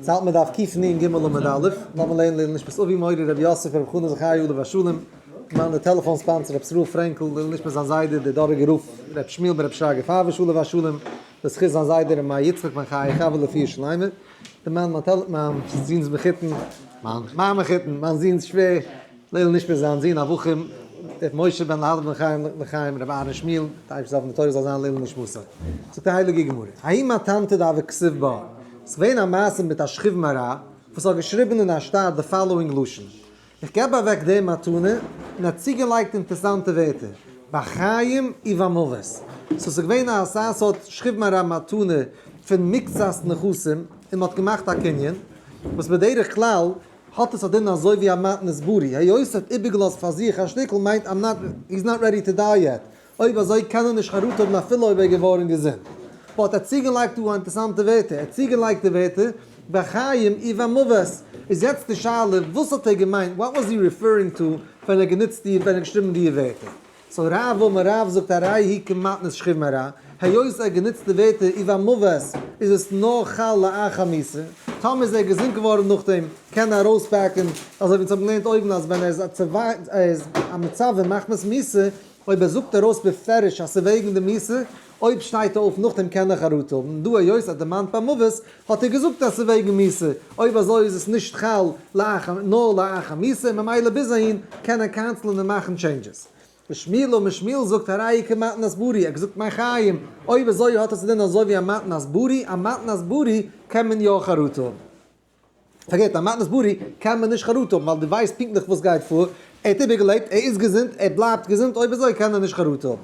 זאלט מען דף קנ ג עמוד א', לאמיר לערנען לעילוי נשמת אבי מורי רבי יוסף רבי חנא זכרי' עליו השלום, מיין די טעלעפאן sponsor רבי ישראל פרענקל, לעילוי נשמת זיין זיידע דער דאראגער רב רבי שמואל בן רבי שרגא פייוויש עליו השלום, לזכות זיין זיידע רבי מאיר יצחק בן חיה חוה לרפואה שלימה, די מיין מיין זון'ס מחותן, מיין מיין מחותן, מיין זון'ס שווער, לעילוי נשמת זיין זון אברכים ר' משה בן להדב בן חיים לחיים ר' אהרן שמואל, די אייבערשטער זאל העלפן די תורה זאל זיין לעילוי נשמתו. זאגט די הייליגע גמרא, ההיא מתנתא דהוה כתיב בה, ס'איז געווען א מעשה מיט א שכיב מרע וואס האט געשריבן אין א שטר די following לשון, איך געב אוועק די מתנה, און האט צוגעלייגט אינטערסאנטע ווערטער, בחיים ובמוות. so ס'איז געווען א אזא סארט שכיב מרע מתנה פון מקצת נכסים, און מ'האט געמאכט א קנין, וואס בדרך כלל האט עס א דין אזוי ווי א מתנת ברי, היות ער האט איבערגעלאזט פאר זיך א שטיקל מיינט I'm not, he's not ready to die yet, אויב אזוי קען ער נישט חרטה האבן אפילו אויב ער איז געווארן געזונט. but ער האט צוגעלייגט דא א אינטערסאנטע ווערטער, ער האט צוגעלייגט די ווערטער בחיים ובמוות, איז יעצט די שאלה וואס האט ער געמיינט, what was he referring to ווען ער האט גענוצט די, ווען ער האט געשריבן די ווערטער. so רב אמר רב זאגט הרי היא כמתנת שכיב מרע, היות ער האט גענוצט די ווערטער ובמוות איז עס נאר חל לאחר מיתה, טאמער איז ער געזונט געווארן נאכדעם קען ער ארויספעקן, אזוי ווי אונז האבן געלערנט אויבן אז ווען ער איז א מצווה מחמת מיתה, אויב ער זאגט ארויס בפירוש אז ס'וועגן די מיתה, אויב שטייט ער אויף נאכדעם קען ער חרטה האבן, דא היות ער האט דערמאנט במוות האט ער געזאגט אז ס'וועגן מיתה, אויב אזוי איז עס נישט חל לאחר נאר לאחר מיתה און ממילא ביז אהין קען ער cancel ען און מאכן changes. ושמואל אמר שמואל זאגט הרי היא כמתנת ברי, ער האט געזאגט מחיים, אויב אזוי האט עס א דין אזוי ווי א מתנת ברי, א מתנת ברי קען מען יא חרטה האבן. פארגעט, א מתנת ברי קען מען נישט חרטה האבן ווייל דו ווייסט פונקטליך וואס גייט פאר, ער האט איבערגעלעבט, ער איז געזונט, ער בלייבט געזונט, אויב אזוי קען ער נישט חרטה האבן.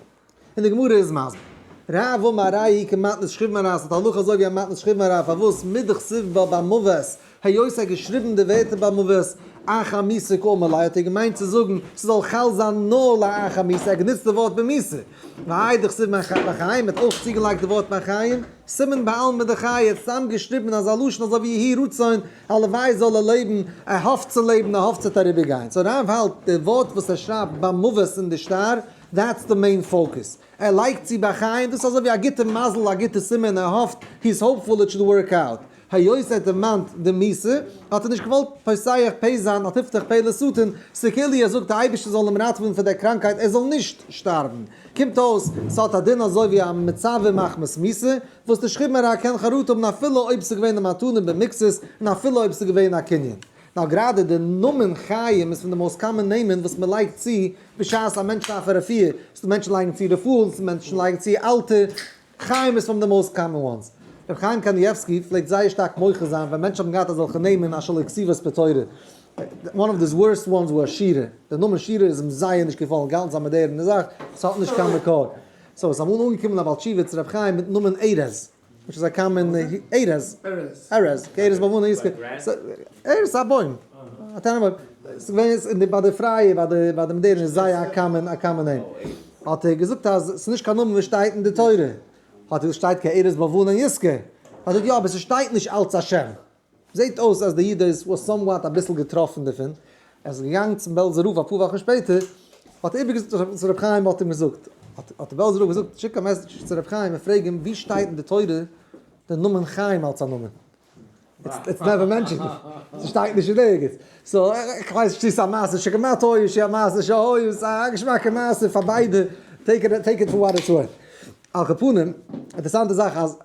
און די גמרא איז מסביר. רב אמר הרי היא כמתנת שכיב מרע, ס'האט הלכה אזוי ווי א מתנת שכיב מרע, פארוואס מדכתיב בה במוות, היות ער האט געשריבן די ווערטער במוות, אחר מיתה קאמר ליה האט ער געמיינט צו זאגן ס'זאל חל זיין נאר לאחר מיתה, ער האט גענוצט די ווארט במיתה. והאי דכתיב בחיים, ער האט אויך צוגעלייגט די ווארט בחיים, סימן בעלמא דחיי, ער האט סתם געשריבן אזא לשון אזוי ווי יהי רצון, הלוואי זאל ער לעבן, ער האפט צו לעבן, ער האפט ס'וועט אריבערגיין. so רב האלט די ווארט וואס ער שרייבט במוות אין די שטר, that's the main focus. ער לייגט צו בחיים, דאס איז אזוי ווי א גוטע מזל, א גוטע סימן, ער האפט, he is hopeful it should work out. היות ער האט דערמאנט די מיתה, האט ער נישט געוואלט פותח פה זיין אל תפתח פה לשטן, ס'כאילו ער זאגט די אייבערשטער זאל אים ראטעווען פון דער קראנקהייט ער זאל נישט שטארבן. קומט אויס ס'האט א דין אזוי ווי א מצווה מחמת מיתה, וואס די שכיב מרע קען חרטה האבן אפילו אויב ס'איז געווען א מתנה במקצת און אפילו אויב ס'איז געווען א קנין. נאר גראדע די נאמען חיים איז פון די most common נעמען וואס מ'לייגט צו בשעת א מענטש דארף א רפואה, ס'דא מענטשן לייגן צו רפאל, ס'דא מענטשן לייגן צו אלטע, חיים איז פון די most common ones. רבי חיים קאניעווסקי פלעגט זייער שטארק מוחה זיין ווען מענטשן האבן געהאט אזעלכע נעמען אשר לא כתיבות בתורה. One of the worst ones were שירה. די נאמען שירה איז אים זייער נישט געפאלן, גאנץ א מאדערנע זאך, ס'האט נישט קיין מקור. so איז אמאל אנגעקומען א בעל תשובה צו רבי חיים מיטן נאמען ארז, which איז א common ארז, ארז, כארז בלבנון ישגה. ארז איז א בוים, א טענענבוים. ס'איז געווען אין די ביי די פרייע ביי די ביי די מאדערנע איז זייער א common א common name. האט ער געזאגט אז ס'איז נישט קיין נאמען וואס שטייט אין די תורה. האט ער געזאגט שטייט כארז בלבנון ישגה. האט ער געזאגט יא אבער ס'שטייט נישט אלץ א שם. זעט אויס אז די איד איז was somewhat אביסל געטראפן דערפון. ער איז געגאנגען צום בעלזער רב אפאר וואכן שפעטער, האט ער איבערגעזאגט וואס רבי חיים האט אים געזאגט. האט דער בעלזער רב געזאגט שיק א message צו רבי חיים און פרעג אים וואו שטייט אין די תורה די נאמען חיים אלץ א נאמען. It's never mentioned. ס'שטייט נישט אין ערגעץ. so איך ווייס נישט צו ס'איז א מעשה שכמעט היה צו א מעשה שהיה, ס'איז א געשמאקע מעשה פאר ביידע, take it take it for what it's worth. על כל פנים, אינטערעסאנטע זאך אז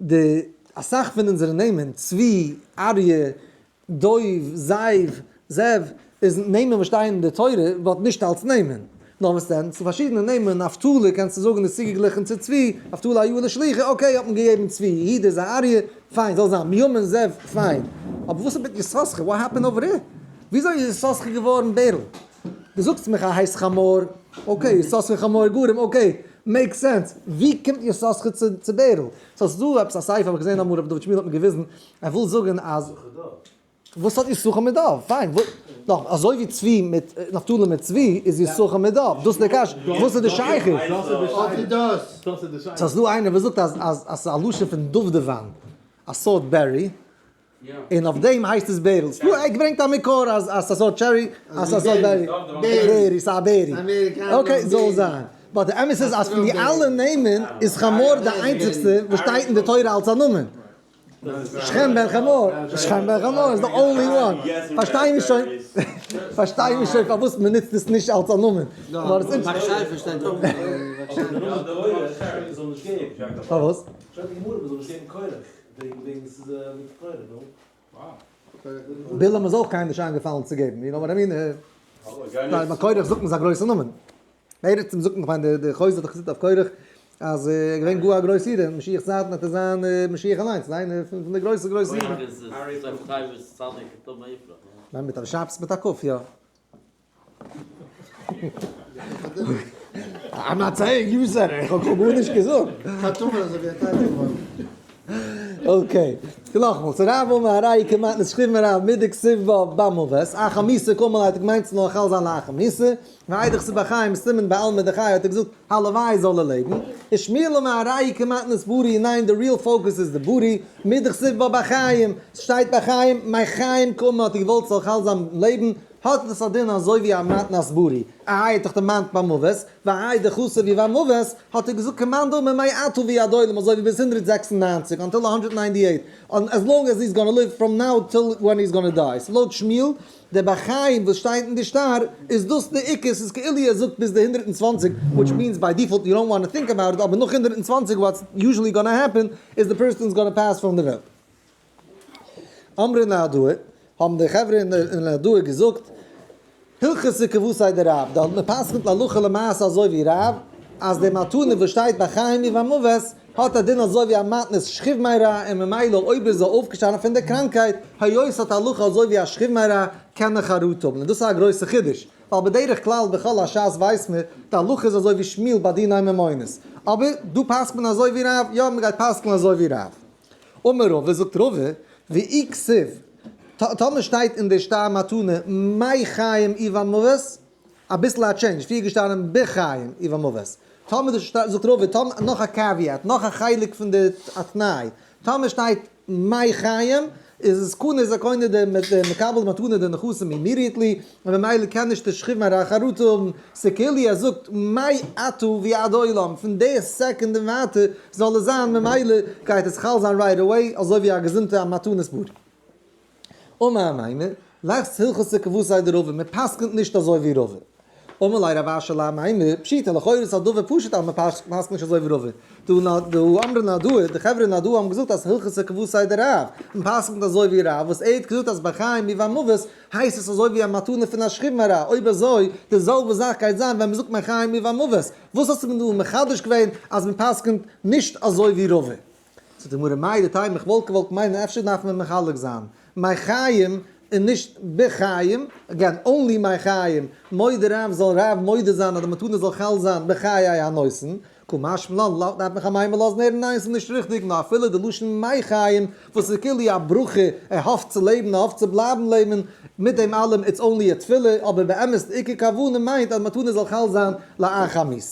די אסאך פון אונזערע נעמען, צבי, אריה, דוב, זאב, זאב, איז נעמען וואס שטייען אין די תורה, but נישט אלס נעמען. נאר וואס דען? ס'איז פארשידענע נעמען, נפתלי קענסטו זאגן איז צוגעגליכן צו צבי, נפתלי אילה שלוחה, okay האט מען געגעבן צבי, יהודה איז א אריה, פיין זאל זיין, בנימין זאב, פיין. אבער וואס איז מיט יששכר? What happened over there? וויאזוי איז יששכר געווארן בערל? דו זאגסט מיך ער הייסט חמור, okay, יששכר חמור גרם, okay, make sense. ווי קומט יששכר צו בערל? so ס'איז דא עפעס א ספר האב איך געזען אמאל רבי דוד שמיל האט מיר געוויזן, ער וויל זאגן אז. וואס האט יששכר מיט דוב? פיין, נאך אזוי ווי צבי מיט נפתלי מיט צבי איז יששכר מיט דוב, דאס איז די קשיא, וואס איז די שייכות? סאיז דא איינער וואס זאגט אז אז אז ס'איז א לשון פון דובדבן, א סארט berry, און אויף דעם הייסט עס בערל, ס'דא ער ברענגט א מקור אז אז ס'איז א סארט cherry, אז ס'איז א סארט berry, berry, ס'איז א berry, okay זאל זיין, but די אמת איז אז פון די אלע נעמען איז חמור די איינציגסטע וואס שטייט אין די תורה אלס א נאמען. שכם בן חמור, שכם בן חמור איז the only one. פארשטיי מיר שוין, פארשטיי מיר שוין פארוואס מען נוצט עס נישט אלס א נאמען. פארוואס? בלעם איז אויך קיינער נישט איינגעפאלן צו געבן, you know what I mean? ביי קורח זאגט מען ס'איז א גרויסע נאמען. בעצם זאגט מען, כ'מיין די חוזה האט דאך געזאגט אויף קורח אז ער איז געווען גאר א גרויס איד, אין משיח צייטן וועט ער זיין משיח אליינס, איינער פון די גרויסע גרויסע אידן. ניין מיט א שבת מיט א ק, יא. I'm not saying you said it, איך האב גארנישט געזאגט. okay, נאכאמאל, צו רב אמר הרי כמעט נשכיב מרב מידי כסיב בה במוות, אחר מיתה קאמר ליה האט ער געמיינט ס'נאר חל זיין לאחר מיתה, ואידך סי' בחיים סימן בעלמא דחיי האט ער געזאגט הלוואי זאל ער לעבן, ושמואל אמר הרי כמעט נתברי, ניין די real focus איז די ברי, מדכתיב בה בחיים, ס'שטייט בחיים, מחיים קאמר האט ער געוואלט ס'זאל חל זיין לעבן, האט עס א דין אזוי ווי א מתנת ברי, איי האט דאך דערמאנט במוות, והאי דחסר ווי במוות, האט ער געזאגט כמאן דאמר מעתה ועד עולם אזוי ווי ביז 196 until 198, as long as he's gonna live from now till when he's gonna die, so לויט שמואל דער בחיים וואס שטייט אין די שטר איז דאס די עיקר, ס'איז כאילו ער זאגט ביז די 120, which means by default you don't want to think about it, אבער נאך 120 what's usually gonna happen איז די person is gonna pass from די וועלט. אמרי נהרדעא, האבן די חברה אין נהרדעא געזאגט, הלכתא כוותיה דרב, דא מען פסק'נט להלכה למעשה אזוי ווי רב, אז די מתנה וואס שטייט בחיים ובמוות האט א דין אזוי ווי א מתנת שכיב מרע און ממילא אויב איז ער אויפגעשטאנען פון די קראנקייט, היות ס'האט הלכה אזוי ווי א שכיב מרע, קען ער חרטה האבן, און דאס איז א גרויסע חידוש, ווייל בדרך כלל בכל הש"ס ווייסט מען, די הלכה איז אזוי ווי שמואל ביי דיני ממונות, אבער דא פסק'ט מען אזוי ווי רב, יא מען גייט פסק'נען אזוי ווי רב. אמר רבא, זאגט רבא, ואי כתיב, טאמער שטייט אין די שטר מתנה מחיים ובמוות, אביסל א change, פריער געשטאנען בחיים ובמוות, טאמער די שטר, זאגט רבא, טאמער, נאך א caveat, נאך א חלק פון די תנאי, טאמער שטייט מחיים, איז עס קונה איז א קונה די מקבל מתנה די נכסים immediately, און ממילא קען נישט די שכיב מרע חרטה האבן, ס'כאילו ער זאגט מעתה ועד עולם, פון די סעקונד און ווייטער זאל עס זיין ממילא גייט עס חל זיין right away אזוי ווי א געזונטע מתנת בריא. אמר אמימר, לית הלכתא כוותיה דרבא, מען פסק'נט נישט אזוי ווי רבא. אמר ליה רב אשי לאמימר, פשיטא לכאורה איז א דבר פשוט אז מען פסק'נט נישט אזוי ווי רבא. דהא אמרי נהרדעא, די חברה אין נהרדעא האבן געזאגט אז הלכתא כוותיה דרב, מען פסק'נט אזוי ווי רב, וואס ער האט געזאגט אז בחיים ובמוות הייסט עס אזוי ווי א מתנה פון א שכיב מרע, אויב אזוי די זעלבע זאך גייט זיין ווען מען זאגט מחיים ובמוות, וואס האסטו מיר דא מחדש געווען אז מען פסק'נט נישט אזוי ווי רבא? זאגט די גמרא מהו דתימא איך וואלט געוואלט מיינען אפשר דארף מען מחלק זיין מחיים און נישט בחיים, again only מחיים, מודה רב זאל רב מודה זיין אז די מתנה זאל חל זיין בחיי הנותן, קא משמע לן לאט דארף מיך אמימר לאזן הערן ניין ס'איז נישט ריכטיג נאר אפילו די לשון מחיים וואס איז כאילו א ברכה ער האפט צו לעבן ער האפט צו בלייבן לעבן מיט דעם אלעם it's only א תפילה אבער באמת די עיקר כוונה מיינט אז מתנה זאל חל זיין לאחר מיתה.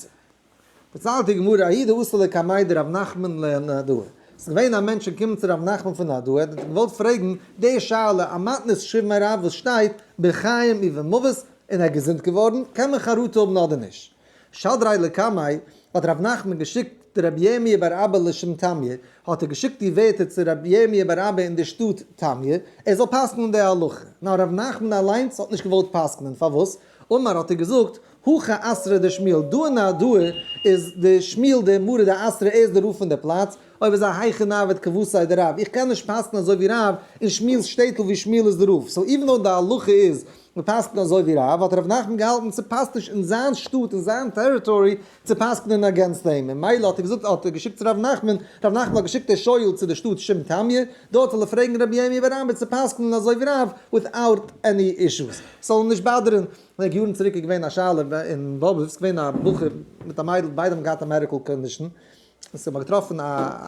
פארציילט די גמרא ההוא דאתא לקמיה דרב נחמן לנהרדעא, ס'איז געווען א מענטש געקומען צו רב נחמן פון נהרדעא, ער האט געוואלט פרעגן די שאלה, א מתנת שכיב מרע וואס שטייט בחיים ובמוות און ער איז געזונט געווארן, קען מען חרטה האבן אדער נישט? שדריה לקמיה, האט רב נחמן געשיקט רבי ירמי' בר אבא לשמטמיה, האט ער געשיקט די ווערטער צו רבי ירמי' בר אבא אין די שטאט טמיא, ער זאל פסק'נען די הלכה. נאר רב נחמן אליינס האט נישט געוואלט פסק'נען, פארוואס? אמר האט ער געזאגט, הכא אתרא דשמואל, דא אין נהרדעא איז די שמואל דער מרא דאתרא, ער איז דער רב פון די פלאץ, אויב אזוי היכי נעביד כוותיה דרב, איך קען נישט פסק'נען אזוי ווי רב אין שמואל'ס שטעטל ווי שמואל איז דער רב, so even though די הלכה איז מען פסק'נט אזוי ווי רב, האט ר' נחמן געהאלטן ס'פאסט נישט אין זיין שטאט אין זיין territory צו פסק'נען against אים, און מילא האט ער געזאגט האט ער געשיקט צו ר' נחמן, ר' נחמן האט געשיקט די שואל צו די שטאט שמטמיה, דארט זאל ער פרעגן רבי ירמי' בר אבא צו פסק'נען אזוי ווי רב without any issues, ס'זאל אים נישט באדערן. כ'דענק יארן צוריק איז געווען א שאלה אין באבוב, ס'איז געווען א בחור מיט א מיידל ביידע האבן געהאט א medical condition, און ס'האט מען געטראפן א,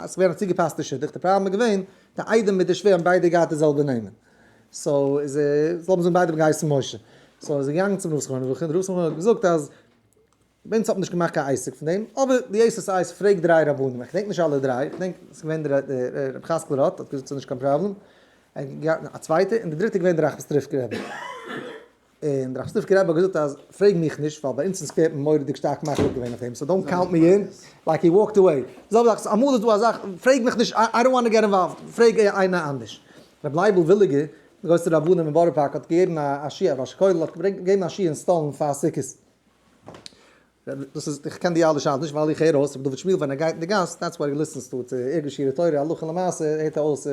ס'איז געווען א צוגעפאסטע שידוך, די פראבלעם איז געווען די איידעם מיט די שווער האבן ביידע געהאט די זעלבע נעמען, so איז ער, זאל מען זאגן ביידע האבן געהייסן משה, so איז ער געגאנגען צום רב זכרונו לברכה און דער רב זכרונו לברכה האט געזאגט אז ביי אונז האט מען נישט געמאכט קיין עסק פון דעם, אבער די עסק איז פרעג דריי רבנים, איך געדענק נישט אלע דריי, איך געדענק ס'איז געווען דער רב חזקאל ראטה האט געזאגט ס'איז נישט קיין פראבלעם, א צווייטער, און די דריטע איז געווען דער ראחמיסטריווקער רבי. און דער ראחמיסטריווקער רבי האט געזאגט אז פרעג מיך נישט ווייל ביי אונז אין סקווער האט מען מורא'דיג שטארק מחליט געווען אויף אים so don't count me in, like he walked away. די זעלבע זאך אמאל איז דא א זאך פרעג מיך נישט I don't wanna get involved פרעג איינער אנדערש. רבי לייבל וויליגער די גרויסע רבנים אין בארא פארק האט געגעבן א שיעור ראש כולל האט געגעבן א שיעור אין סטאלין פאר סוכות. דאס איז, איך קען די אלע שאלות נישט ווייל איך הער אויס רבי דוד שמואל ווען ער גייט אין די גאס, that's what he listens to, צו ערגעץ שיעורי תורה הלכה למעשה הערט ער אויס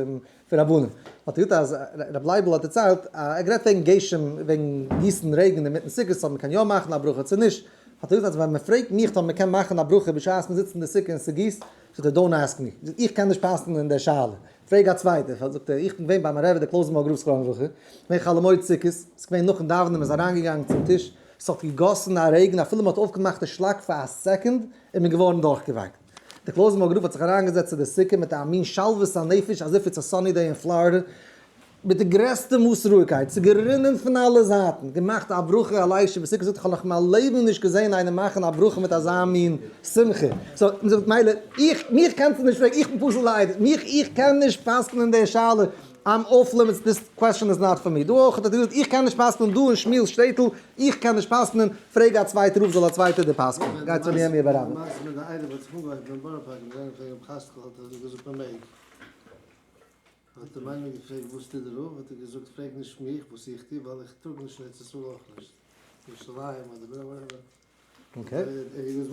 פון רבנים. האט ער געזאגט אז רבי לייבל האט דערציילט, ער האט גערעדט וועגן גשם, וועגן גיסן רעגן אינמיטן סוכות אויב מ'קען יא מאכן א ברכה צו נישט, האט ער געזאגט אז ווען מ'פרעגט מיך אויב מ'קען מאכן א ברכה בשעת מ'זיצט אין די סוכה און ס'גיסט, זאגט ער don't ask me, איך קען נישט פסק'נען אין דער שאלה, פרעג א צווייטער, זאגט ער איך בין געווען ביי מיין רבי דער קלויזענבורגער רב זכרונו לברכה, געווען חול המועד סוכות, ס'איז געווען נאכן דאווענען מ'איז אריינגעגאנגען צום טיש, ס'האט געגאסן א רעגן אפילו מ'האט אויפגעמאכט די שלאק פאר א second איז מען געווארן דורכגעווייקט. די קלויזענבורגער רב האט זיך אריינגעזעצט צו די סוכה מיט א מין שלוות הנפש as if it's a sunny day אין פלארידע, מיט די גרעסטע מאס רואיגקייט, ס'איז גערינען פון אלע זייטן, געמאכט א ברכה על היושב בסוכה, זאגט איך האב נאך אין מיין לעבן נישט געזען איינער מאכן א ברכה מיט אזא מין שמחה. so מ'זאגט מילא איך, מיך קענסטו נישט פרעגן, איך בין פסול לעדות, מיך, איך קען נישט פסק'נען די שאלה, I'm off limits, this question is not for me. דא אויך האט ער געזאגט איך קען נישט פסק'נען דא אין שמואל'ס שטעטל, איך קען נישט פסק'נען, פרעג א צווייטע רב זאל א צווייטער דיר פסק'נען. גייט צו רבי ירמי' בר אבא. די מעשה מיט די עירוב האט זיך אנגעהויבן אין בארא פארק ווען איינער פרעגט רב חזקאל האט ער געזאגט מען מעג. האט אים איינער געפרעגט וואס טוט די רב האט ער געזאגט פרעג נישט מיך וואס איך טו ווייל איך טראג נישט אין ארץ ישראל אויך נישט, ירושלים אדער whatever. okay.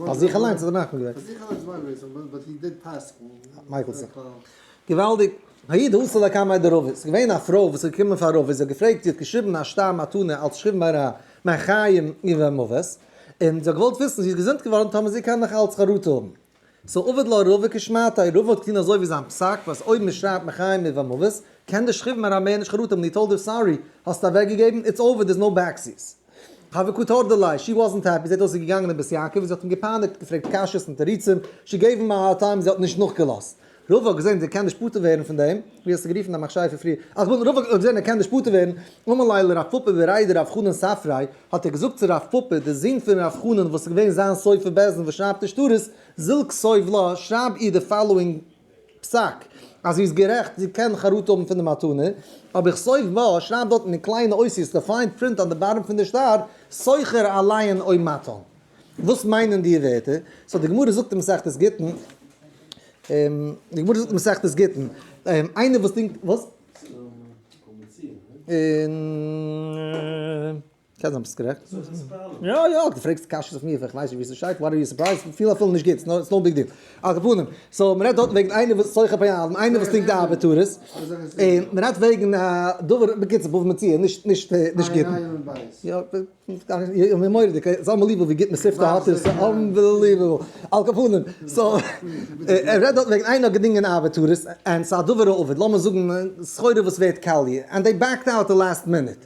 פאר זיך אליינס האט ער מחמיר געווען. פאר זיך אליינס מחמיר געווען, but he did פסק'ן. מייקל זיך. געוואלדיג. ההיא דאתא לקמיה דרבא. ס'איז געווען א פרוי וואס איז געקומען פאר רבא, זי האט געפרעגט, זי האט געשריבן א שטר מתנה אלס שכיב מרע מחיים ובמוות, און זי האט געוואלט וויסן, זי איז געזונט געווארן טאמער זי קען נאך אלץ חרטה האבן. so עבד לה רבא כשמעתיה, רבא האט געטון אזוי ווי זיין פסק, וואס אויב מען שרייבט מחיים ובמוות, קען די שכיב מרע מער נישט חרטה האבן, he told her sorry, האסט אוועקגעגעבן, it's over, there's no backsies. הוה קא טרדא ליה, she wasn't happy, זעט אויס זי איז געגאנגען אין בית יעקב און זי האט אים געפייניגט, געפרעגט קשיות און תירוצים, she gave him a hard time, זי האט נישט נאכגעלאזט. רבא האט געזען זי קען נישט פטור ווערן פון דעם, ווי האסטו גערופן א מכשפה פריער? אז רבא האט געזען ער קען נישט פטור ווערן, אמר ליה לרב פפא בריה דרב חנן ספריה, האט ער געזאגט צו רב פפא, דער זון פון רב חנן וואס איז געווען זיין סופר בית דין וואס שרייבט די שטרות, זיל כתוב לה, שרייב איר די following פסק, אז זי איז גערעכט, זי קען חרטה האבן פון די מתנה, אבער כתוב בה, שרייב דארט אין קליינע אותיות, די fine print on the bottom פון די שטר, סוחר עליהן או מתן. וואס מיינען די ווערטער? so די גמרא זאגט אין מסכת גיטין, די גמרא זאגט אין מסכת גיטין, איינער וואס דינגט, וואס? און. קען זיין ביסט גערעכט. יא יא, דו פרעגסט קשיות אויף מיר, איך ווייס נישט ווי ס'שטייט, what are you surprised? פיל אפילו נישט גוט, it's no big deal. על כל פנים, so מ'רעדט דארט וועגן איינער וואס סוחר פועלים, איינער וואס דינגט ארבעטארעס, און מ'רעדט וועגן א דבר, בקיצור בבא מציעא, נישט נישט נישט גוט. יא, מורא'דיג, it's unbelievable ווי גוט מתיבתא האט עס, unbelievable. על כל פנים, so ער רעדט דארט וועגן איינער האט געדינגען ארבעטארעס, און ס'איז א דבר האבד, לאמיר זאגן סחורה וואס ווערט קאליע, and they backed out the last minute.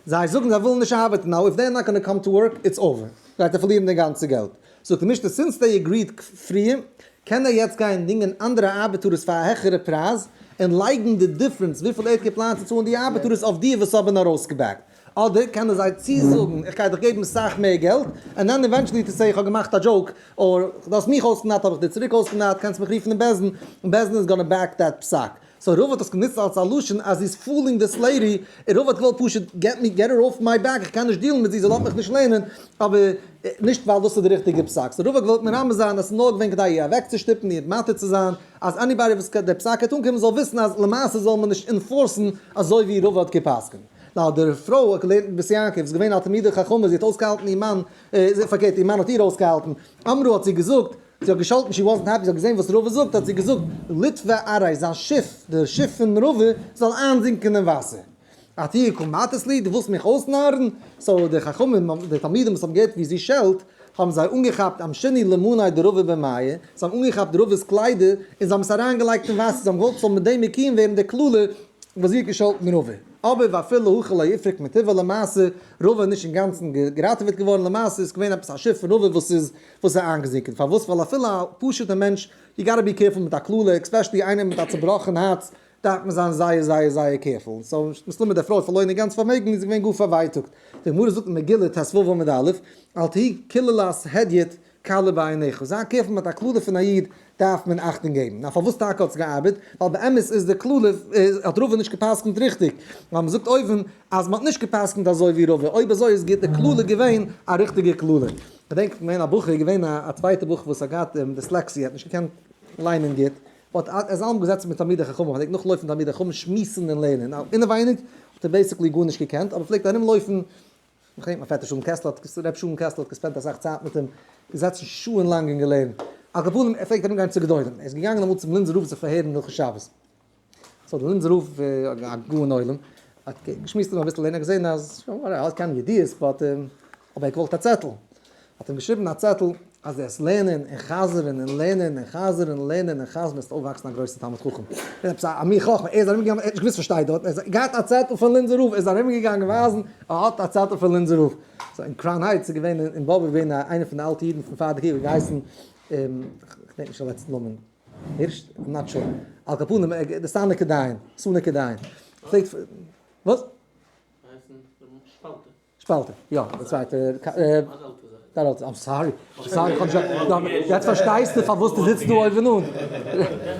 זיי זאגן זיי ווילן נישט ארבעטן, now if they are not gonna come to work it's over, גייט ער פארלירן די גאנצע געלט. זאגט די משנה since they agreed פריער, קען ער יעצט גיין דינגען אנדערע ארבעטארעס פאר א העכערע פרייז, און לייגן די difference וויפיל ער האט געפלאנט צו צאלן די ארבעטארעס אויף די וואס האבן ארויסגע back ט. אדער קען ער זיי צוזאגן איך גיי דיך געבן סאך מער געלט, and then eventually to say איך האב געמאכט א joke, or דו האסט מיך אויסגענארט האב איך דיר צוריק אויסגענארט, קענסט מיך רופן אין בית דין, און בית דין איז gonna back that פסק. so רבא האט עס גענוצט אלס א לשון אז זי איז fooling this lady, און רבא האט געוואלט פשוט get me get her off my back, איך קען נישט deal ן מיט זי, זי לאזט מיך נישט לערנען, אבער נישט ווייל דאס איז די ריכטיגע פסק, so רבא האט געוואלט מרמז זיין אז עס איז נאר געווען כדי איר אוועקצושטופן, איר מתיר צו זיין, אז anybody וואס די פסק וועט אנקומען זאל וויסן אז למעשה זאל מען נישט enforce ן אזוי ווי רבא האט גע'פסק'נט. נאר די פרוי האט געלערנט אין בית יעקב, איז געווען א תלמידה חכמה, זי האט אויסגעהאלטן איר מאן, פארקערט איר מאן האט איר אויסגעהאלטן, אמרה האט זי געזאגט, זי האט געשאלטן she wasn't happy, זי האט געזען וואס רבא זאגט, האט זי געזאגט, ליטוה ארעיה, זיין שיף, די שיף פון רבא, זאל איינזינקען אין וואסער. אתאי קא מטית לי, דו ווילסט מיך אויסנארן? so די חכמים, די תלמידים וואס האבן געהערט ווי זי שעלט, האבן זיי אנגעכאפט אמשינהו למאניה דרבא במיא, זיי האבן אנגעכאפט רבא'ס קליידער, און זיי האבן עס אריינגעלייגט אין וואסער, זיי האבן געוואלט ס'זאל מיט דעם מקוים ווערן די קללה וואס זי האט געשאלטן רבא. אבער ואפילו הכי לא איפרק מטיבא למעשה, רבא איז נישט אינגאנצן געראטעוועט געווארן, למעשה איז געווען עפעס א שיף פון רבא וואס איז וואס איז איינגעזינקען. פארוואס? ווייל אפילו א פשוט'ע מענטש, you gotta be careful מיט א קללה, especially איינער מיט א צובראכן הארץ, דארף מען זיין זייער זייער זייער careful. so, מסתמא די פרוי האט פארלוירן איר גאנץ פארמעגן און איז געווען גאר פארווייטאגט. די גמרא זאגט אין מגילה ט"ו עמוד א', אל תהי קללת הדיוט. קלה בעיניך. זיי careful מיט א קללה פון א איד דארף מען אכטונג געבן. נאר פארוואס טאקע האט עס געארבעט? ווייל באמת איז די קללה, האט רבא נישט גע'פסק'נט ריכטיג. ווייל מ'זאגט אויבן אז מ'האט נישט גע'פסק'נט אזוי ווי רבא. אויב אזוי איז די קללה געווען א ריכטיגע קללה. כ'געדענק כ'בין געווען א בחור, איז געווען א צווייטע בחור וואס האט געהאט dyslexia, האט נישט געקענט ליינען גוט, but ער איז אלעמאל געזעצן מיט תלמידי חכמים, פלעגט נאכלויפן תלמידי חכמים שמועסן און לערנען. אינעווייניג האט ער basically גארנישט געקענט, אבער פלעגט ארומלויפן. איך געדענק מיין פעטער שלום קעסלער האט, ר' שלום קעסלער האט גע spend ט אסאך צייט מיט אים, געזעצן שעה'ן לאנג און געלערנט. על כל פנים, ער פלעגט ארום גיין צו גדולים. ער איז געגאנגען אמאל צום לינזער רב זיך פארהערן הלכות שבת. so דער לינזער רב, א גאון עולם, האט געשמועסט מיט אים אביסל און ער האט געזען אז שוין, ער האט קיין ידיעות, but אבער ער האט געוואלט א צעטל. האט אים געשריבן א צעטל אז עס לערנען און חזר'ן און לערנען און חזר'ן און לערנען און חזר'ן וועסטו אויפוואקסן א גרויסע תלמיד חכם. און עפעס א מין חכמה, ער איז ארומגעגאנגען, ער האט נישט געוואוסט וואס שטייט דארט, ער האט געהאט א צעטל פון לינזער רב, ער איז ארומגעגאנגען ווייזן ער האט א צעטל פון לינזער רב. so אין קראון הייטס איז געווען אין באבוב געווען איינער פון די אלטע אידן פון פאר די קריג האט געהייסן, כ'דענק נישט זיין לעצטן נאמען, הירש? I'm not sure. על כל פנים, די סאניקע דיין, סאניקע דיין, פלעגט, וואס? שפאלטער, יא, דער צווייטער, דער עלטער, I'm sorry, sorry, איך האב נישט, יעצט פארשטייסטו פארוואס דו זיצט דא אויבן אן,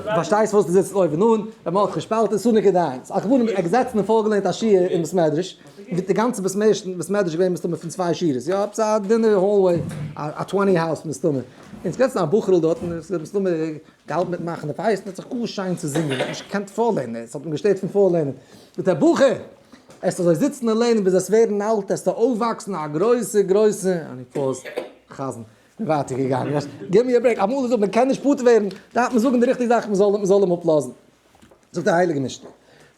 פארשטייסט פארוואס דו זיצט אויבן אן, ר' מרדכי שפאלטער, סאניקע דיין, על כל פנים, ער האט געזעצן און פארגעלערנט א שיעור אין בית מדרש, ווי די גאנצע בית מדרש בית מדרש איז געווען מסתמא פון צוויי שורות, יא, עפעס א דינע hallway, א 20 house מסתמא, און עס איז געזעצן א בחור'ל דארט, און עס איז מסתמא געהאלטן מיט מאכן די פאות, און האט זיך גאר שיין צוזינגען, ער האט נישט געקענט פארלערנען, עס האט אים געשטערט פון פארלערנען, זאגט ער, בחור! עסט אזוי זיצן און לערנען ביז עסט ווערן אלט, עסטו אויפוואקסן א גרויסע גרויסע, אני pause, חזן, און ווייטער געגאנגען, give me a break, אמאל איז דא, מען קען נישט פטור ווערן, דארף מען זאגן די ריכטיגע זאך, מען זאל מען זאל אים אפלאזן. זאגט די הייליגע משנה,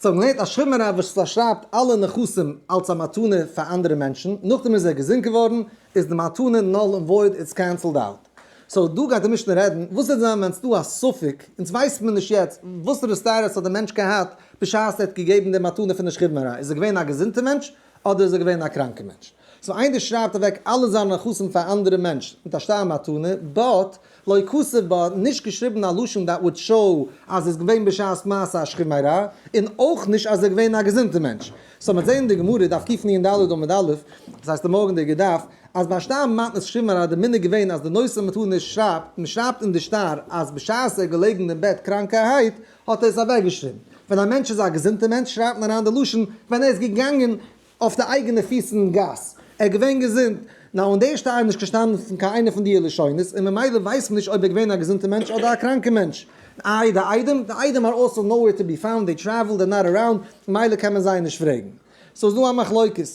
סאו מען לערנט א שכיב מרע וואס פארשרייבט אלע נכסים אלס א מתנה פאר אנדערע מענטשן, נאכדעם איז ער געזונט געווארן, איז די מתנה null and void, it's cancelled out. so דא גייט די משנה רעדן, וואס וועט זיין ווען ס'דא א ספק, אונז ווייסט מען נישט יעצט וואסערע status האט די מענטש געהאט בשעת ער האט געגעבן די מתנה פון די שכיב מרע, איז ער געווען א געזונטע מענטש אדער איז ער געווען א קראנקע מענטש. so איינער שרייבט אוועק אלע זיינע נכסים פאר אנדערע מענטש מיט א שטר מתנה, but לא כתב בה, נישט געשריבן א לשון that would show אז ער איז געווען בשעת מעשה א שכיב מרע, און אויך נישט אז ער איז געווען א געזונטע מענטש. so מ'וועט זען אין די גמרא, דף קנ"ד עמוד א', דאס הייסט די מארגענדיגע דף, אז ביי שטר מתנת שכיב מרע איז די מנהג געווען אז די נושא מתנה שרייבט, מען שרייבט אין די שטר אז בשעת ער איז געלעגן אין בעט קראנקערהייט האט ער עס אוועקגעשריבן. ווען א מענטש איז א געזונטע מענטש שרייבט מען אריין די לשון ווען ער איז געגאנגען אויף די אייגענע פיס אין גאס, ער איז געווען געזונט. נאר אין די שטר איז נישט געשטאנען פון קיין איינע פון די לשונות און ממילא ווייסט מען נישט אויב ער איז געווען א געזונטע מענטש אדער א קראנקע מענטש. איי די עדים? די עדים are also nowhere to be found, they traveled, they're not around, ממילא קען מען זיי נישט פרעגן. so איז דא א מחלוקת.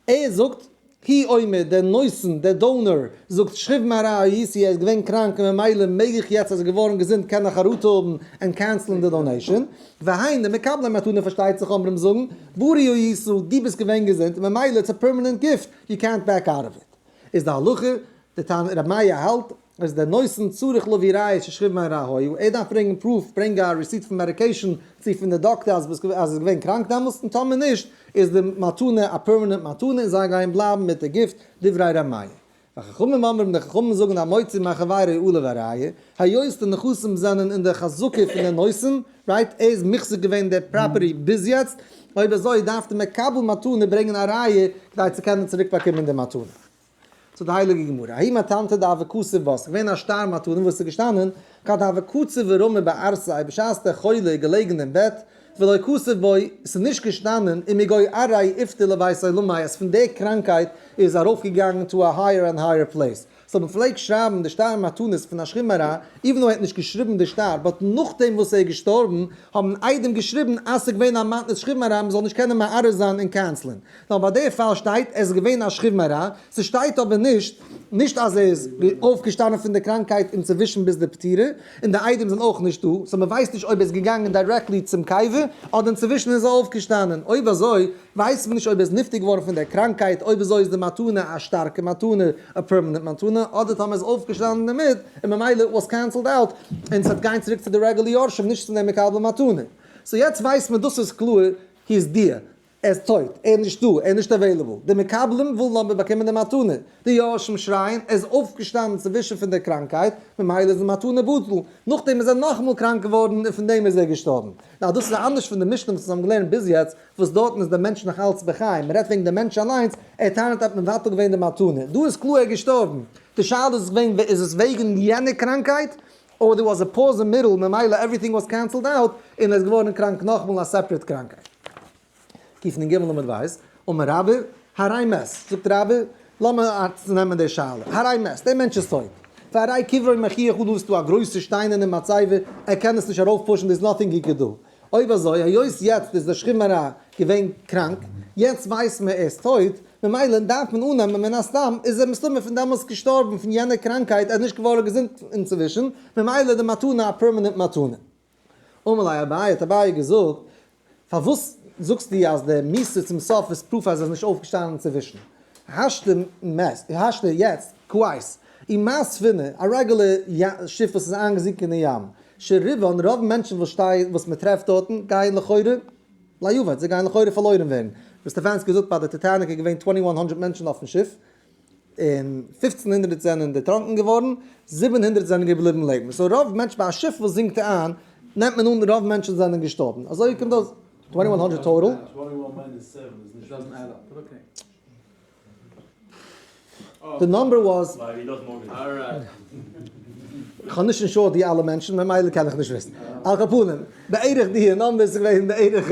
ער זאגט, הוא אומר, דער נותן, דער donor, זאגט שכיב מרע הייתי, ער איז געווען קראנק און ממילא מעג איך יעצט אז ער איז געווארן געזונט קען איך חרטה האבן און cancel ן די donation. והן, די מקבלי מתנה פארשטייט זיך אומרים זאגן, בריא היית, דו ביסט געווען געזונט און ממילא it's a permanent gift, you can't back out of it. איז די הלכה, די תנא רבי מאיר האלט, אז דער נותן צריך להביא ראיה ששכיב מרע היה, ער דארף ברענגען proof, ברענג א receipt פון medication, צו פון די דאקטער אז ער איז געווען קראנק דעמאלסט, און טאמער נישט איז די מתנה א permanent מתנה און זיי גייען בלייבן מיט די gift, דברי ר' מאיר. וחכמים אומרים, די חכמים זאגן המוציא מחבירו עליו הראיה, היות די נכסים זענען אין די חזקה פון די נותן, right, ער איז מחזיק געווען די property ביז יעצט, אויב אזוי דארף די מקבל מתנה ברענגען א ראיה כדי צו קענען צוריק באקומען די מתנה. זאגט די הייליגע גמרא, ההיא מתנתא דהוה כתיב בה, ס'איז געווען א שטר מתנה וואס איז געשטאנען, כד הוה קצי ורמי בערסיה, בשעת דער חולה איז געלעגן אין בעט, ולא כתיב ביה, ס'איז נישט געשטאנען, ומגו ארעיה איפטר לבית עולמיה, אז פון די קראנקייט איז ארויפגעגאנגען to a higher and higher place. so מ'פלעגט שרייבן די שטר מתנות פון א שכיב מרע, even though ער האט נישט געשריבן די שטר, but נאכדעם וואס ער איז געשטארבן האבן עדים געשריבן אז ס'איז געווען א מתנת שכיב מרע מ'זאל נישט קענען מערער זיין און cancel ען. נאר ביי די פאל שטייט ער איז געווען א שכיב מרע, ס'שטייט אבער נישט נישט אז ער איז אויפגעשטאנען פון די קראנקייט אינצווישן ביז די פטירה, און די עדים זענען אויך נישט דא, so מ'ווייסט נישט אויב ער איז געגאנגען directly צום קבר אדער אינצווישן איז ער אויפגעשטאנען, אויב אזוי ווייסט מען נישט אויב ער איז נפטר געווארן פון דער קראנקייט, אויב אזוי איז די מתנה א שטארקע מתנה, א permanent מתנה, אדער טאמער איז אויפגעשטאנען דערמיט, און ממילא was cancelled out, און ס'וועט גיין צוריק צו די רעגולער יורשים, נישט צו דעם מקבל מתנה. so יעצט ווייסט מען דאס איז קלאר, he is dead. ער איז טויט, ער איז נישטא, ער איז נישט available. די מקבלים ווילן אבער באקומען די מתנה. די יורשים שרייען, ער איז אויפגעשטאנען צווישן פון דער קראנקהייט, ממילא איז די מתנה בטל. נאכדעם איז ער נאכאמאל קראנק געווארן און פון דעם איז ער געשטארבן. נאר דאס איז אנדערש פון די משנה וואס אונז האבן געלערנט ביז יעצט, וואס דארטן איז דער מענטש נאך אלץ בחיים, מען רעדט וועגן דעם מענטש אליינס, ער טענה'ט אז מען מבטל געווען די מתנה. דא איז קלאר ער איז געשטארבן. די שאלה איז געווען איז עס וועגן יענע קראנקהייט, or there was a pause אין מיטל ממילא everything was cancelled out און ער איז געווארן קראנק נאכמאל א separate קראנקהייט. קנ"ג עמוד ב', אמר רבה, הרי מת, זאגט רבה, לאמיר נעמען די שאלה, הרי מת, דער מענטש איז טויט, והרי קברו מוכיח עליו ס'דא א גרויסע שטיין אינעם מצבה, ער קען עס נישט ארויף push ן, there's nothing he could do. אויב אזוי, היות יעצט איז דער שכיב מרע געווען קראנק, יעצט ווייסט מען ער איז טויט, ממילא דארף מען אננעמען מן הסתם איז ער מסתמא פון דעמאלטס געשטארבן פון יענע קראנקהייט, ער איז נישט געווארן געזונט אינצווישן, ממילא די מתנה א permanent מתנה. אמר ליה אביי, האט אביי געזאגט, פארוואס זאגסטו אז די מיתה צום סוף איז proof אז ער איז נישט אויפגעשטאנען אינצווישן? השתא מת, השתא יעצט, כעת, ומה ספינה, א רעגולער שיף וואס איז איינגעזינקען אין ים, שרובן, רוב מענטשן וואס שטייען, וואס מען טרעפט דארטן, גייען לכאורה לאבד, זיי גייען לכאורה פארלוירן ווערן. ווי סטעפאנסקי זאגט ביי די Titanic איז געווען 2100 מענטשן אויפן שיף, און 1500 זענען דערטראנקען געווארן, 700 זענען געבליבן לעבן. so רוב מענטשן ביי א שיף וואס זינקט איין, נעמט מען אן רוב מענטשן זענען געשטארבן. אזוי קומט אויס 2100 total. The number was. איך האב נישט insured די אלע מענטשן, ממילא קען איך נישט וויסן. על כל פנים, בערך די number איז געווען בערך.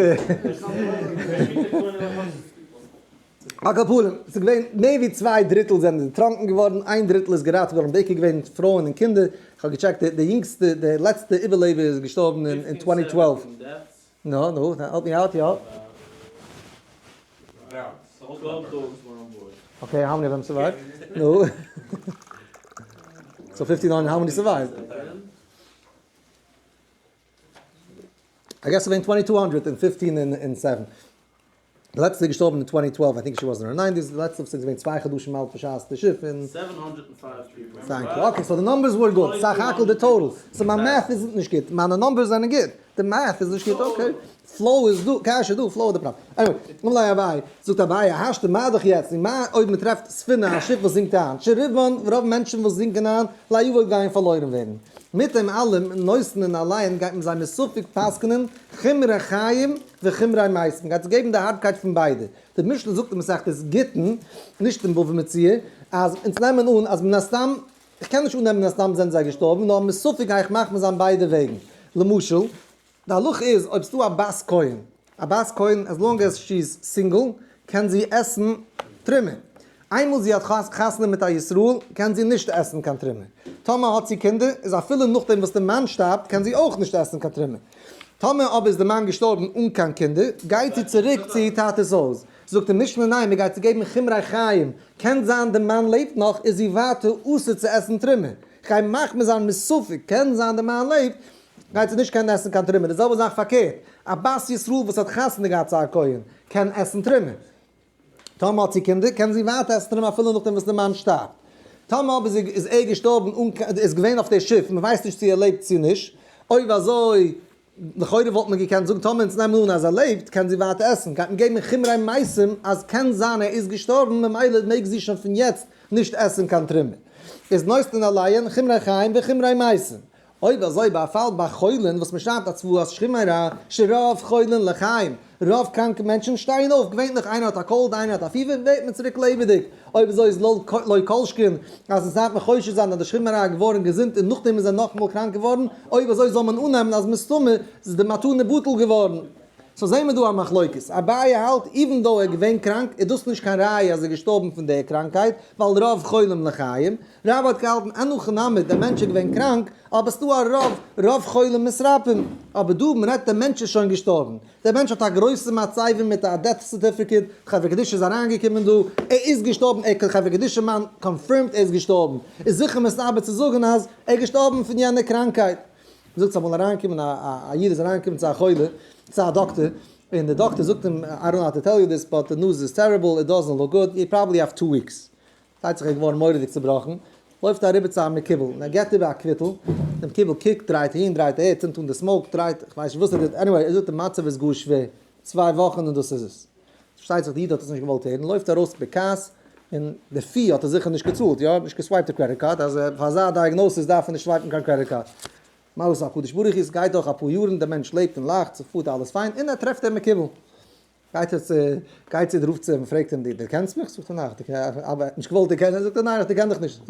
על כל פנים, ס'איז געווען מער ווי צוויי דריטל זענען דערטראנקען געווארן, איין דריטל איז געראטעוועט געווארן, בעיקר געווען פרויען און קינדער, איך האב געטשעקט די יונגסטע, די לעצטע איבערלעבער איז געשטארבן אין 2012. נו, נו, help me out, יא. Okay, how many of them survived? נו. So 59, how many survived? I guess געווען 2215 און 7. די לעצטע איז געשטארבן אין 2012, I think she was in her 90s, די לעצטע איז געווען 2 חדשים אלט בשעת די שיף און. 705 people. Thank you. Okay, so the numbers were good. סך הכל די total. So מיין math איז נישט גוט. מיינע numbers זענען גוט. די math איז נישט גוט, okay. Flow איז דא, קשיא דא, flow איז די פראבלעם. Anyway, אמר ליה אביי, זאגט אביי, השתא מה דאך יעצט, מה אויב מען טרעפט ספינה, א שיף וואס זינקט איין, שרובן, רוב מענטשן וואס זינקען איין, לאבד גייען פארלוירן ווערן. מיט דעם אלעם, נותנין עליהן גייט מען זיי מספק פסק'נען, חומרי חיים וחומרי מתים, מ'גייט זיי געבן די הארבקייט פון ביידע. די משנה זאגט אין מסכת גיטין, נישט אין בבא מציעא, אז אונז נעמען אן אז מן הסתם, איך קען נישט אננעמען מן הסתם זענען זיי געשטארבן, נאר מספק גיי איך מחמיר זיין ביידע וועגן. למשל, די הלכה איז אויב ס'דא א בת כהן, א בת כהן as long as she is single קען זי עסן תרומה. איינמאל זי האט חתונה מיט א ישראל קען זי נישט עסן קיין תרומה. טאמער האט זי קינדער איז אפילו נאכדעם וואס די מאן שטארבט קען זי אויך נישט עסן קיין תרומה. טאמער אבער איז די מאן געשטארבן אן קיין קינדער גייט זי צוריק צו איר טאטע'ס הויז. זאגט די משנה ניין מען גייט צו געבן חומרי חיים, קען זיין די מאן לעבט נאך איז זי ווייטער אסור צו עסן תרומה. כ'גיי מחמיר זיין מספק, קען זיין די מאן לעבט, גייט זי נישט קענען עסן קיין תרומה, די זעלבע זאך פארקערט, א בת ישראל וואס האט חתונה געהאט צו א כהן קען עסן תרומה, טאמער האט זי קינדער קען זי ווייטער עסן תרומה אפילו נאכדעם וואס די מאן שטארבט, טאמער אבער איז ער געשטארבן אן איז געווען אויף די שיף, מען ווייסט נישט צו ער לעבט צו נישט, אויב אזוי לכאורה וואלט מען געקענט זאגן טאמער אונז נעמען אן אז ער לעבט קען זי ווייטער עסן, גייט מען געבן חומרי מתים אז קען זיין ער איז געשטארבן ממילא מעג זי שוין פון יעצט נישט עסן קיין תרומה, איז נותנין עליהן חומרי חיים וחומרי מתים. אויב אזוי ביי א פאל ביי חולין וואס מען שרייבט א צוואת שכיב מרע שרוב חולין לחיים, רוב קראנקע מענטשן שטייען אויף, געווענליך איינער האט א cold איינער האט א פיבער ווערט מען צוריק לעבעדיג, אויב אזוי איז לא לא כל שכן אז עס דארף מען חושש זיין אז די שכיב מרע איז געווארן געזונט און נאכדעם איז ער נאכאמאל קראנק געווארן, אויב אזוי זאל מען אננעמען אז מסתמא איז די מתנה בטל געווארן. So זעהן מיר דא א מחלוקת, אביי האלט even though ער איז געווען קראנק איז דאס נישט קיין ראיה אז ער איז געשטארבן פון די קראנקהייט, ווייל רוב חולים לחיים, רבה האט געהאלטן אין הכי נמי דער מענטש איז געווען קראנק, אבער ס'דא א רוב, רוב חולים מתרפאין, אבער דא מ'רעדט דער מענטש איז שוין געשטארבן, דער מענטש האט א גרויסע מצבה מיט א death certificate, חברה קדישא איז אריינגעקומען דא, ער איז געשטארבן, ער חברה קדישא מאן confirmed ער איז געשטארבן, איז זיכער מסתבר צו זאגן אז ער איז געשטארבן פון יענע קראנקהייט. זאגט ס'אמאל אריינגעקומען א א איד איז אריינגעקומען צו א חולה, צו א דאקטער, און דער דאקטער זאגט אים, I don't know how to tell you this, but the news is terrible, it doesn't look good, you probably have 2 weeks. ס'הייט זיך ער איז געווארן מורא'דיג צובראכן, לויפט ער אריבער צו א מקובל, און ער געבט איבער א קוויטל, דער מקובל קוקט, דרייט אהין, דרייט אהער, צינדט אן די smoke, דרייט, כ'ווייס נישט וואס ער טוט, anyway, ער זאגט די מצב איז גאר שווער, 2 וואכן און דאס איז עס. פארשטייט זיך די איד האט עס נישט געוואלט הערן, לויפט ארויס בכעס, און די fee האט ער זיכער נישט געצאלט, יא, נישט גע swipe ט די credit card, אז פאר אזא diagnosis דארף מען נישט swipe ן קיין credit card. מה עשה הקדוש ברוך הוא, ס'גייט דורך אפאר יארן, דער מענטש לעבט און לאכט, ס'פארט אלעס פיין, און ער טרעפט דעם מקובל. גייט ער צו, גייט צו דער רב צו אים און פרעגט אים, דו דערקענסט מיך? זאגט ער, ניין, איך דערקען, אבער ער האט נישט געוואלט דערקענען, זאגט ער, ניין, איך דערקען דיך נישט,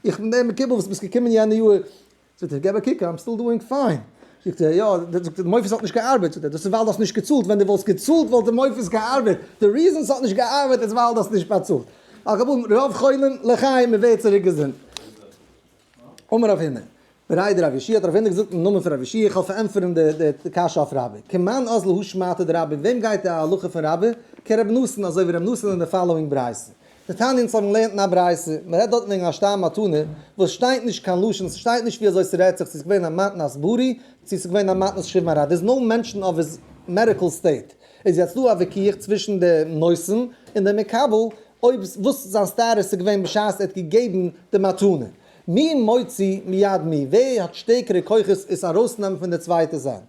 איך בין דער מקובל וואס ביסט געקומען יענע יאר. זאגט ער, געב א קוק, I'm still doing fine. זאגט ער, יא, זאגט ער, די מופת האט נישט געארבעט. זאגט ער, דאס איז ווייל דו האסט נישט געצאלט, ווען דו וואלסט געצאלט וואלט די מופת געארבעט, די reason ס'האט נישט געארבעט איז ווייל דו האסט נישט באצאלט. על כל פנים, רוב חולים לחיים, מ'ווערט צוריק געזונט. אמר רב הונא, בריה דרב יהושע האט רב הונא געזאגט אין נאמען פון רב יהושע, איך וועל פארענטפערן די קשיא אויף רבה, כמאן אזלא הא שמעתא דרבה, וועם גייט די הלכה פון רבה? כרב נתן, אזוי ווי רב נתן אין די following ברייתא. דתניא אונז האבן געלערנט אין א ברייתא, מען רעדט דארטן וועגן א שטר מתנה, וואס שטייט נישט קיין לשון, ס'שטייט נישט ווי אזוי ס'רעדט זיך, צו ס'איז געווען א מתנת בריא, צו ס'איז געווען א מתנת שכיב מרע, there's no mention of his medical state. איז יעצט דא א וויכוח צווישן די נותן און די מקבל, אויב וואס זיין status איז געווען בשעת ער האט געגעבן די מתנה. מי מוציא מיד מי, ווער האט שטערקערע כוחות עס ארויסנעמען פון די צווייטע זייט?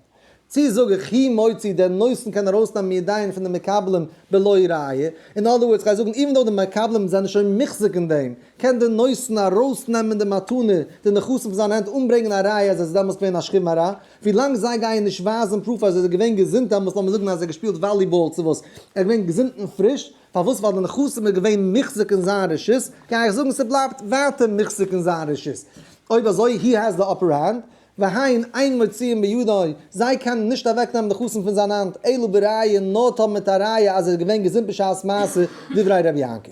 צי זאג איך הוא מוציא, דער נותן קען ארויסנעמען מידיהן פון די מקבלים בלא ראיה, in other words כ'גיי זאגן even though די מקבלים זענען שוין מוחזק אין דעם, קען דער נותן ארויסנעמען די מתנה, די נכסים פון זיין הענט אן ברענגען א ראיה אז עס איז דעמאלס געווען א שכיב מרע, ווילאנג זיי גייען נישט ווייזן proof אז ער איז געווען געזונט דעמאלס לאמיר זאגן אז ער האט געשפילט volleyball צו וואס, ער איז געווען געזונט און פריש, פארוואס ווייל די נכסים איז געווען מוחזק אין זיין רשות, גיי איך זאגן ס'בלייבט ווייטער מוחזק אין זיין רשות, אויב אזוי he has the upper hand, והן אין מוציאים מידו, זיי קענען נישט אוועקנעמען נכסים פון זיין האנט, אלא בראיה נאר טאמער מיט א ראיה אז ער איז געווען געזונט בשעת מעשה, דברי ר' יעקב.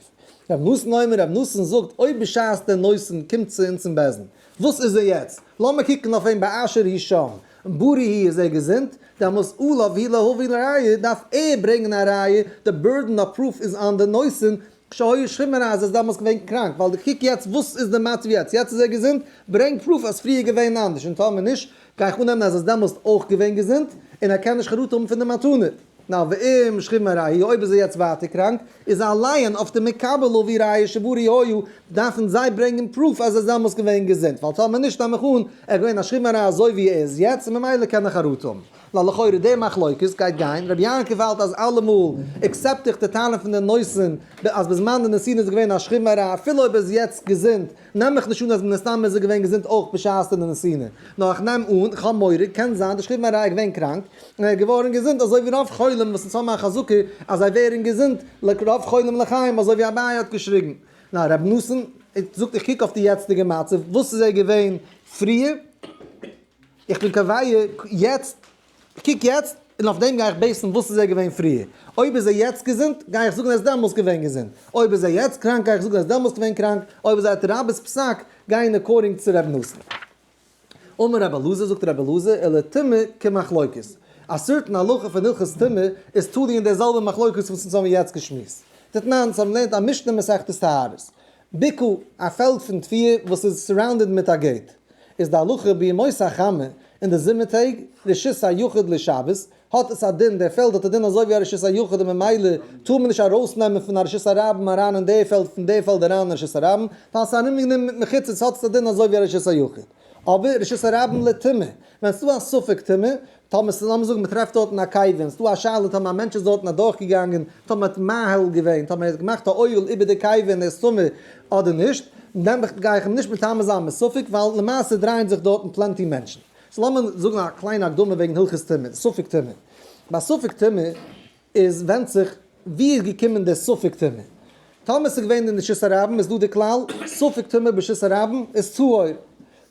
ר' נתן אומר, ר' נתן זאגט, אויב בשעת דער נותן קומט צו אונז אין בית דין, וואס איז ער יעצט? לאמיר קוקן אויף אים באשר הוא שם, בריא הוא איז ער געזונט, דעמאלס עליו הוא להביא ראיה, דארף ער ברענגען א ראיה, די burden of proof איז on די נותן, שהיה שכיב מרע אז ער איז דעמאלס געווען קראנק, ווייל די קוק יעצט וואס איז די מצב יעצט, יעצט איז ער געזונט, ברענג proof אז פריער געווען אנדערש, און טאמער נישט, גיי איך אננעמען אז ער איז דעמאלס אויך געווען געזונט, און ער קען נישט חרטה האבן פון די מתנה. נאר ואם שכיב מרע הוא, אויב איז ער יעצט ווייטער קראנק, איז עליהן אויף די מקבל להביא ראיה שבריא היה, דארפן זיי ברענגען proof אז ער איז דעמאלס געווען געזונט, ווייל טאמער נישט נעם איך אן ער איז געווען א שכיב מרע אזוי ווי ער איז יעצט און ממילא קען ער חרטה האבן. ווייל לכאורה די מחלוקת גייט גיין, רבי יעקב האלט אז אלעמאל accept איך די טענה פון די נותן אז בזמן די נתינה איז געווען א שכיב מרע אפילו אויב ער איז יעצט געזונט נעם איך נישט אן אז מן הסתם איז ער געווען געזונט אויך בשעת די נתינה, נאר איך נעם אן, איך האב מורא, קען זיין די שכיב מרע איז געווען קראנק און ער איז געווארן געזונט אזוי ווי רוב חולים וואס אונז האבן א חזקה אז זיי ווערן געזונט לרוב חולים לחיים אזוי ווי אביי האט געשריגן. נאר רבי נתן זאגט איך קוק אויף די יעצטיגע מצב, וואס איז ער געווען פריער? איך בין קובע יעצט, קוק יעצט, און אויף דעם גיי איך base ן וואס איז ער געווען פריער. אויב איז ער יעצט געזונט, גיי איך זאגן ער איז דעמאלס געווען געזונט. אויב איז ער יעצט קראנק, גיי איך זאגן ער איז דעמאלס געווען קראנק. אויב איז ער האט רבה'ס פסק, גייען according צו ר' נתן. אמר רבי אלעזר, זאגט רבי אלעזר, ולטומאה כמחלוקת. א certain הלכה פון הלכות טומאה איז תלוי אין דער זעלבער מחלוקת וואס אונז האבן יעצט געשמועסט. דתנן, אונז האבן געלערנט א משנה מסכת טהרות. בקעה, א פעלד פון תבואה וואס איז surrounded מיט א gate, איז די הלכה בימות החמה, אין די זומער טעג, רשות היחיד לשבת, האט עס א דין, דער פעלד האט א דין אזוי ווי א רשות היחיד און ממילא טאר מען נישט ארויסנעמען פון א רשות הרבים אריין אין דער פעלד פון דער פעלד אריין אין רשות הרבים, ווייל עס איז ארומגענומען מיט מחיצות האט עס א דין אזוי ווי א רשות היחיד. אבער רשות הרבים לטומאה, ווען ס'איז דא א ספק טומאה, טאמער ס'איז לאמיר זאגן מ'טרעפט דארטן א קבר און ס'איז דא א שאלה טאמער א מענטש איז דארטן אדורכגעגאנגען, טאמער האט מאהיל געווען, טאמער ער האט געמאכט א אוהל איבער די קבר און ער איז טמא אדער נישט, דען גיי איך אים נישט מטמא זיין מספק ווייל למעשה דרייען זיך דארטן plenty מענטשן. so לאמיר זאגן א קליינע הקדמה וועגן הלכות טומאה, ספק טומאה. ביי ספק טומאה איז ווענדט זיך ווי איז געקומען דער ספק טומאה. טאמער ס'איז געווען אין רשות הרבים איז דא די כלל, ספק טומאה ברשות הרבים איז טהור.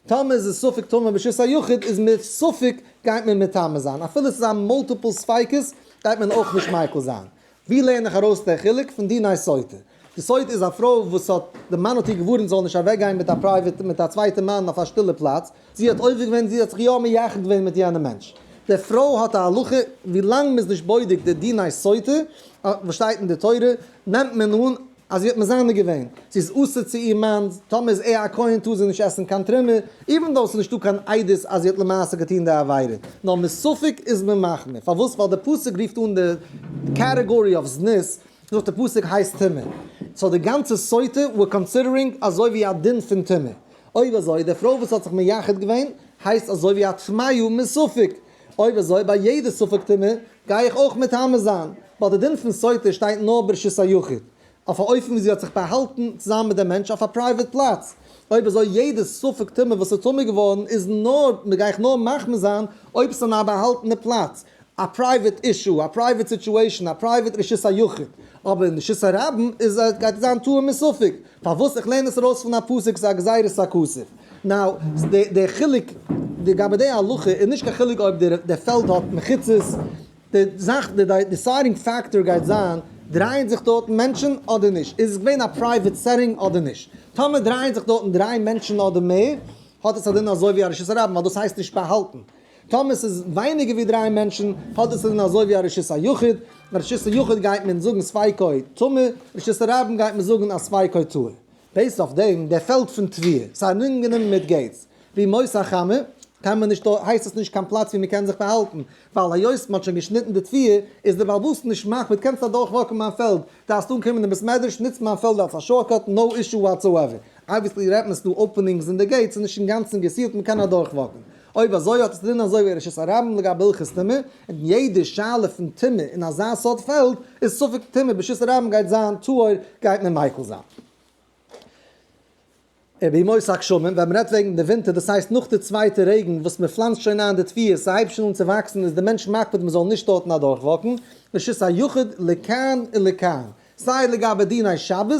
טאמער איז עס ספק טומאה ברשות היחיד איז מיט ספק גייט מען מטמא זיין. אפילו ס'איז א multiple ספיקות גייט מען אויך נישט מיקל זיין. ווי לערן איך ארויס דער חילוק? פון דיני סוטה. די סוטה איז א פרוי וואס האט, די מאן האט איר געווארנט זי זאל נישט אוועק גיין מיט א private, מיט א צווייטע מאן אויף א שטילע פלאץ, זי האט עובר געווען, זי האט זיך יא מייחד געווען מיט יענעם מענטש. די פרוי האט א הלכה, ווי לאנג מען איז נישט בודק די דיני סוטה, וואס שטייט אין די תורה, נעמט מען אן אז זי האט מזנה געווען, זי איז אסור צו איר מאן, טאמער איז ער א כהן טאר זי נישט עסן קיין תרומה, even though ס'איז נישטא קיין עדות אז זי האט למעשה געטון די עבירה, נאר מספק איז מען מחמיר, פארוואס? ווייל די פסוק רופט אן די category of זנות, זאגט די פסוק הייסט טומאה, so די גאנצע סוטה we're considering אזוי ווי א דין פון טומאה, אויב אזוי די פרוי וואס האט זיך מייחד געווען הייסט אזוי ווי א טמאה מספק. אויב אזוי ביי יעדע ספק טומאה גיי איך אויך מטמא זיין, ווייל די דין פון סוטה שטייט נאר ברשות היחיד, אויף א אופן ווי זי האט זיך באהאלטן צוזאמען מיט דעם מענטש אויף א private פלאץ. אויב אזוי יעדע ספק טומאה וואס איז טמא געווארן איז נאר, גיי איך נאר מחמיר זיין אויב ס'איז אין א באהאלטענע פלאץ, א private issue, א private situation, א private רשות היחיד, אבער אין רשות הרבים איז גייט עס זיין טהור מספק. פארוואס? איך לערן עס ארויס פון א פסוק, ס'איז א גזירת הכתוב. Now, די חילוק לגבי די הלכה איז נישט קיין חילוק אויב די פעלד האט מחיצות, די זאך, די deciding factor גייט זיין, דרייען זיך דארטן מענטשן אדער נישט? איז עס געווען א private setting אדער נישט? טאמער דרייען זיך דארטן דריי מענטשן אדער מער, האט עס א דין אזוי ווי א רשות הרבים, ווייל דאס הייסט נישט באהאלטן. טאמער ס'איז ווייניגער ווי דריי מענטשן, האט עס א דין אזוי ווי א רשות היחיד, רשות היחיד גייט מען זאגן ספיקו טמא, רשות הרבים גייט מען זאגן אז ספיקו טהור. Based אויף דעם, דער פעלד פון תבואה, ס'איז ארומגענומען מיט gates, בימות החמה, קען מען נישט, הייסט עס נישט קיין פלאץ ווי מ'קען זיך באהאלטן, ווייל היות מ'האט שוין געשניטן די תבואה, איז דער בעל הבית נישט מקפיד, קענסט אדורך walk ן מיין פעלד, דארפסט אנקומען אין בית מדרש, נוץ מיין פעלד אלס א shortcut, no issue whatsoever. Obviously רעדט מען ס'דא openings אין די gates, ס'איז נישט אינגאנצן גע seal ט, מ'קען אדורך walk ן. אויב אזוי האט עס דין אזוי ווי רשות הרבים לגבי הלכות טומאה, און יעדע שאלה פון טומאה אין אזא סארט פעלד איז ספק טומאה ברשות הרבים גייט זיין טהור גייט מען מיקל זיין. בימות הגשמים, ווען מ'רעדט וועגן די ווינטער דאס הייסט נאך די צווייטע רעגן וואס מ'פלאנצט שוין איין די תבואות ס'הייבט שוין אן צו וואקסן איז די מענטש מקפיד מ'זאל נישט דארטן אדורך walk ן, רשות היחיד לכאן ולכאן, סיי לגבי דיני שבת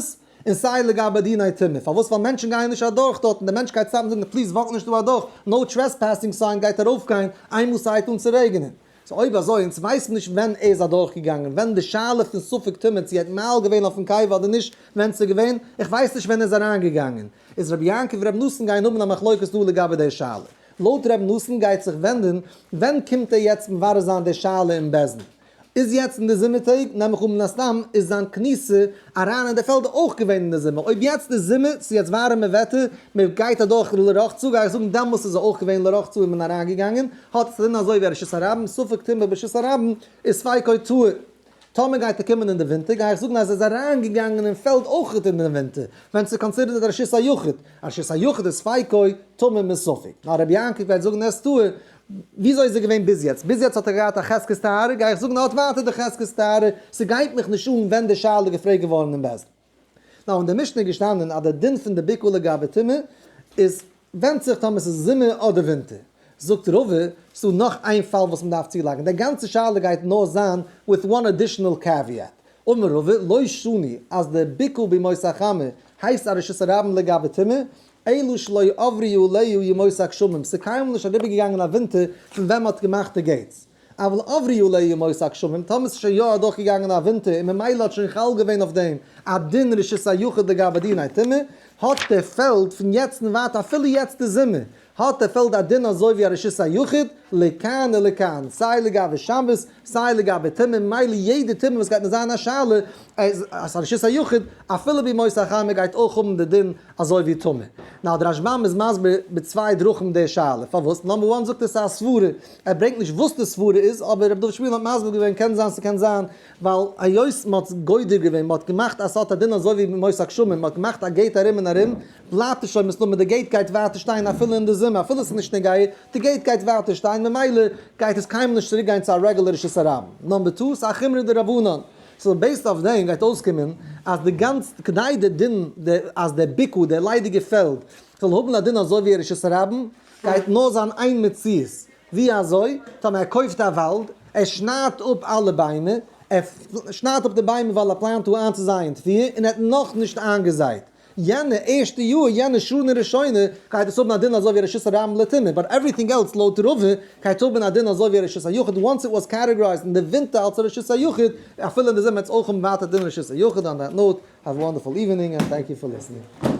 און סיי לגבי דיני טומאה, פארוואס? ווייל מענטשן גייען נישט אדורך דארטן, די מענטש גייט סתם זאגן please walk נישט דא אדורך, no trespassing sign גייט ארויפגיין איינמאל ס'הייבט אן צו רעגענען. So אויב אזוי, אונז ווייסן נישט ווען ער איז אדורכגעגאנגען, ווען די שאלה פון ספק טומאה צו ער האט מועל געווען אויפן קבר אדער נישט, ווען ס'איז געווען, איך ווייס נישט ווען ער איז אריינגעגאנגען. איז רבי יעקב און רבי נתן גייען האבן א מחלוקת דא לגבי די שאלה. לויט רבי נתן גייט זיך ווענדן ווען קומט ער יעצט מברר זיין די שאלה אין בית דין. איז יעצט אין די זומער טעג, נעם איך אן מן הסתם איז זיין כניסה אריין אין די פעלד אויך געווען אין די זומער, אויב יעצט איז זומער, ס'איז יעצט ווארעמע וועטער, מען גייט אדורך לרחצה, גיי איך זאגן דעמאלס איז ער אויך געווען לרחצה און מען אריין געגאנגען, האט עס א דין אזוי ווי א רשות הרבים, ספק טומאה ברשות הרבים איז ספיקו טהור. טאמער גייט ער קומען אין די ווינטער גיי איך זאגן אז ער איז אריין געגאנגען אין פעלד אויך אין די ווינטער, ווען ס'איז considered א רשות היחיד, א רשות היחיד איז ספיקו טמא מספק. נאר רבי יעקב גייט זאגן ער איז טהור, וויאזוי איז ער געווען ביז יעצט? ביז יעצט האט ער געהאט א חזקת טהרה, גיי איך זאגן ער האט ווייטער די חזקת טהרה, ס'גייט מיך נישט אן ווען די שאלה איז געפרעגט געווארן אין בית דין. נאר אין די משנה איז געשטאנען אז די דין פון די בקעה לגבי טומאה איז ווענדט זיך טאמער ס'איז זומער אדער ווינטער. זאגט רבא, ס'דא נאך איין פאל וואס מ'דארף צולייגן, די גאנצע שאלה גייט נאר זיין with one additional caveat. אמר רבא, לא שנו אז די בקעה בימות החמה הייסט א רשות הרבים לגבי טומאה, אלא שלא עברו עליה ימות הגשמים, ס'איז קיינמאל נישט אריבערגעגאנגען א ווינטער פון ווען מ'האט געמאכט די gates. אבל עברו עליה ימות הגשמים, טאמער ס'איז שוין יא אדורכגעגאנגען א ווינטער און ממילא האט שוין חל געווען אויף דעם א דין רשות היחיד לגבי דיני טומאה, האט דער פעלד פון יעצט און ווייטער אפילו יעצט די זומער, האט דער פעלד א דין אזוי ווי א רשות היחיד, לכאן ולכאן, סיי לגבי שבת, סיי לגבי טומאה, ממילא יעדע טומאה וואס גייט נאר זיין א שאלה, איז א רשות היחיד, אפילו בימות החמה גייט אויך האבן די דין אזוי ווי טומאה. Now דער רשב"ם איז מסביר מיט צוויי דרכים די שאלה, פארוואס? Number one זאגט ער ס'איז א סברה, ער ברענגט נישט וואס די סברה איז, אבער רבי דוד שפירא האט מסביר געווען קען זיין ס'קען זיין ווייל היות מ'האט גודר געווען, מ'האט געמאכט אז ס'האט א דין אזוי ווי בימות הגשמים, מ'האט געמאכט א gate ארום און ארום, בלייבט עס שוין מסתמא די gate גייט ווייטער שטיין אפילו אין די זומער אפילו ס'איז נישט נוגע, די gate גייט ווייטער שטיין ממילא גייט עס קיינמאל נישט צוריק גיין צו א רעגולער רשות הרבים. Number two, ס'איז א חומרא דרבנן. So based אויף דעם גייט אויסקומען אז די גאנץ כדי די דין די אז די בקעה די ליידיגע פעלד זאל האבן א דין אזוי ווי א רשות הרבים גייט נאר זיין איין מציאות ווי אזוי טאמער ער קויפט א וואלד ער שניידט אפ אלע ביימער ער שניידט אפ די ביימער ווייל ער פלאנט דא איינצוזייען תבואה און ער האט נאכנישט איינגעזייט יענע ערשטע יאר, יענע שנה ראשונה, גייט עס האבן א דין אזוי ווי רשות הרבים לטומאה, but everything else לויט רבא גייט האבן א דין אזוי ווי רשות היחיד, once it was categorized אין די ווינטער אלס א רשות היחיד, אפילו אין די זומער וועט עס אויך האבן ווייטער דין רשות היחיד, on that note, have a wonderful evening and thank you for listening.